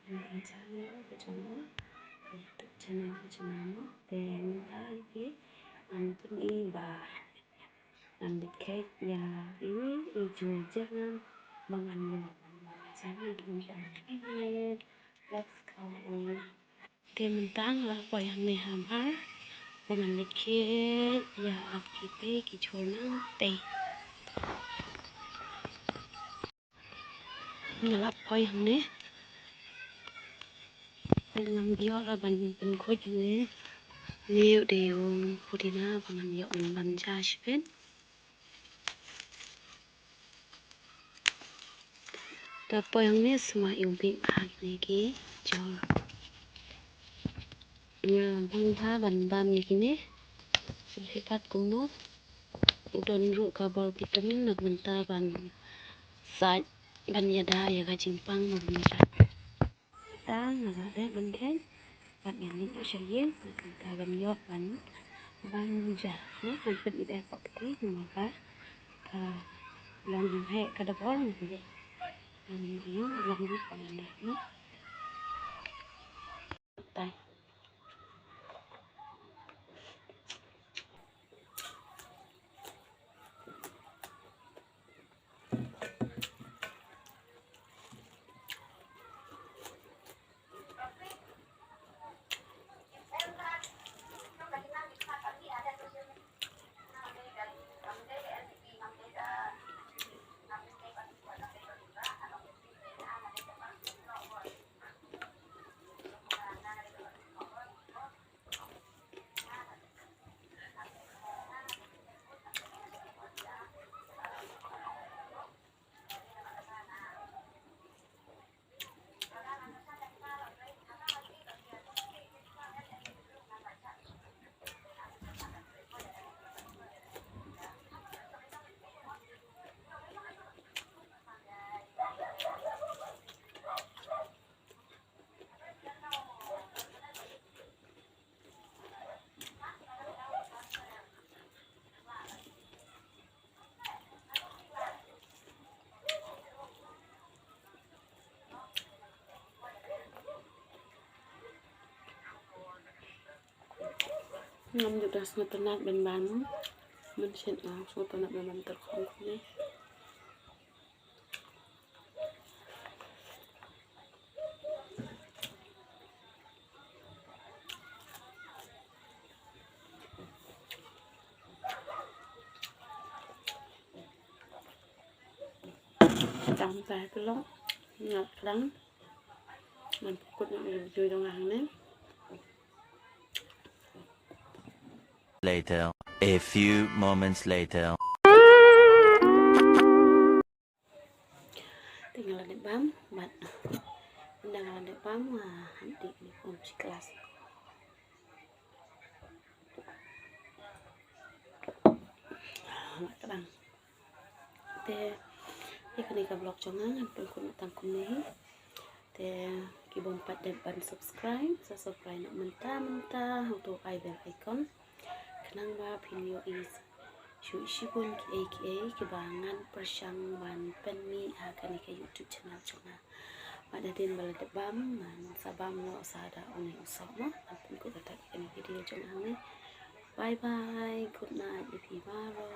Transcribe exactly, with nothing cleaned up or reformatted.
Te mynta ki ngan pyni ba ngan leit kheit ïa i, i jhur jyrngam ba ngan ïoh. Let's go. Te mynta nga la poi hangne ha bar ba ngan leit kheit ïa kitei ki jhur nangtei. Nga la poi hangne. Te ngam ïoh la ban pynkhuid hangne. Une u dei u pudina ba ngan ïoh ban bam ja shibit. Te poi hangne sma ïa u bit ha kine ki jhur. Nga hap ban bam ïa kine. Sngewbha kumno. U don ruh ka bor vitamin na ka bynta ban sait ban ïada ïa ka jingpang na ka bynta. Ta nga la dep ban kheit bad ngan leit sha ïing na ka bynta ban ïoh ban bam ja. Ngan pynïaid ïa ka pyrthei namar ba ka long heh ka da bor ngan leit. Ngan ïoh ban leit ban leit. Tai. Ngam ju da sngewtynnat ban bam. Mynsiem nga sngewtynnat ban bam tyrkhong kumne. Tam tai pelok. Ngat klang. Ngan pynkut ïa ka video jong nga hangne. Later. A few moments later. Te nga la dep bam, bad ynda nga la dep bam, nga hap dih uniform shi klas. Nga kdang. Te ïa kane ka vlog jong nga ngan pynkut tang kumne hi. Te ki bym pat dep ban subscribe, sa subscribe noh mynta mynta, hato ai bell icon. Khnang ba phin ïohi shuh shibun kiei kiei kiba ngan pyrshang ban pynmih ha kane ka YouTube channel jong nga. Bad hadien ba la dep bam ngan sa bam noh sa da une u soh mo. Ngan pynkut da ïa kane ka video jong nga hangne. Bye bye, good night ïa phi baroh.